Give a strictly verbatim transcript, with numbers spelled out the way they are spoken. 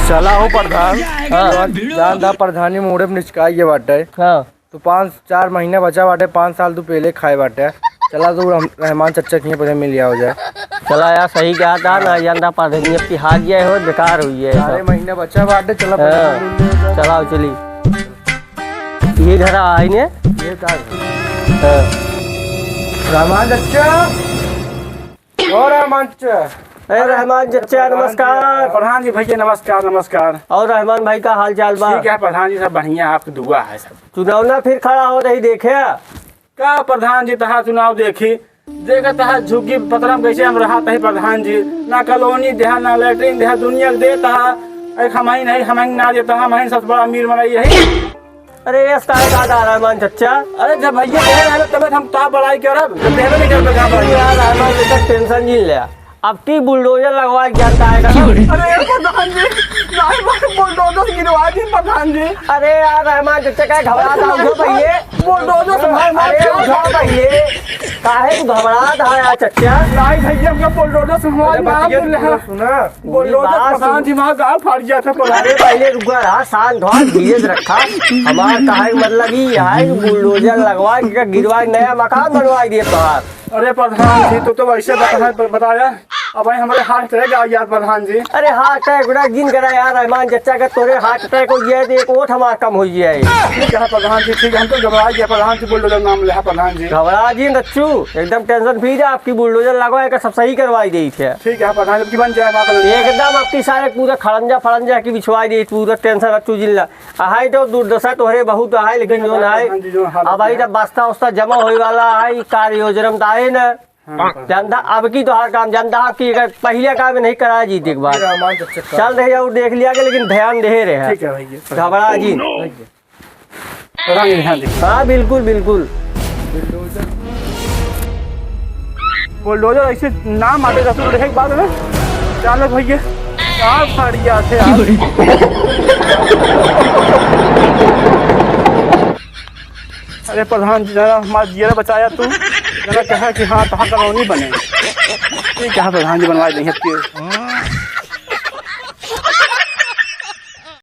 चला हो प्रधान। हाँ। जान दा प्रधानी मूड़े में निचकाई गए बाटे। हाँ। तो पाँच चार महीना बचा बाटे, पाँच साल तू पहले खाए बाटे। चला तू रह-, रहमान चच्चा के यहाँ पहले मिल आओ जाए। चला यार, सही कहा था ना, जान दा प्रधानी अब की हार गया है, बेकार हुई है चारे सब। महीना बचा बाटे, चला हाँ। पहले मिल आओ। चला चली। ये घर आई ने? ये का है? हाँ। रहमान चच्चा, ओ रहमान चच्चा। ए, रहमान चच्चा, नमस्कार। प्रधान जी, भैया, नमस्कार, नमस्कार। और रहमान भाई, का हाल चाल बा? ठीक है प्रधान जी, सब बढ़िया, आपकी दुआ है सब। चुनाव ना फिर खड़ा हो रही देखे? का प्रधान जी, तहार चुनाव देखी, देखा तहार झुग्गी पतरम कैसे हम रहा तही प्रधान जी, ना कॉलोनी देहा, ना लेटरिन देहा, दुनिया के देता है, एक हम ही नहीं, हम ही ना देता, हम ही सबसे बड़ा अमीर मनई यही। अरे, यस, काहे का गा रहमान चच्चा? अरे, जब भैया कहे रहले, तबे तो हम तो बड़ाई करब, जब देबे नहीं करबे, का बड़ाई? यार, रहमान चच्चा, टेंशन नहीं ले। अब की बुलडोजर लगवा के जाता है का? अरे, प्रधान जी, नहीं, भाई, बुलडोजर गिरवा दी, प्रधान जी। अरे यार, रहमान चच्चा, काहे घबरा रहा हो भैया? बुलडोजर से मार, मार अरे, के उठा भैया, काहे तू घबरा रहा है चच्चा? नहीं भैया, हमका बुलडोजर से हमारी अरे, मार बतिया बोल रहा। सुना। बुलडोजर बात प्रधान जी, हमारा गाँव फाड़ गया था, प्रधान। अरे पहले रुका रहा, शांत हो, धीरज रखा। हमार कहे का मतलब ई है कि बुलडोजर लगवा के गिरवा के नया मकान बनवा दिए तोहार। अरे प्रधान जी, तो, तो वैसे बता-, बताया, अब भाई हमारे हार्ट अटैक आ गया प्रधान जी। अरे हार्ट अटैक उटैक जिन करा यार, रहमान चच्चा का तोरे हार्ट अटैक हो गया है तो एक वोट हमार कम हो गया है। ठीक है प्रधान जी, ठीक है, हम तो घबरा गया प्रधान जी, बुलडोजर नाम ले है प्रधान जी। घबरा जिन रच्चू, एकदम टेंशन फ्री रहा, आपकी बुलडोजर लगवा के सब सही करवाई देई थे। ठीक है, प्रधान जी, बन जाए, बात बन जाए। एकदम आपकी सारे पूरा खड़ंजा फड़ंजा की बिछवाई देई, पूरा टेंशन रच्चू जिन ला। अहाई तो दुर्दशा तोहरे बहुत अहाई, लेकिन जो ना है, प्रधान जी, जो हालत अब आई है। तब बस्ता उस्ता जमा होए वाला है, ई कार्य योजना में तो आए ना। हाँ, प्रधान। जानता, अब की तोहार काम, जानता, आपकी एक पहले काम नहीं करा जी, देख बात। मेरा मान तो चक्कर। चल रही है, वो देख लिया के, लेकिन ध्यान दे रहे हैं। ठीक है भैया। घबरा जी। भैया। रंग यहाँ देखिए। हाँ, बिल्कुल, बिल्कुल। बुलडोजर ऐसे नाम आते जाते रहे एक बार में। चालक भैया, क्या फरिया थे आप? अरे प्रधान जी, जरा हमारा जियरा बचाया तू। जरा कहा कि हाँ, तहाँ कॉलोनी बने। ये क्या प्रधान जी बनवा देंगे आपके?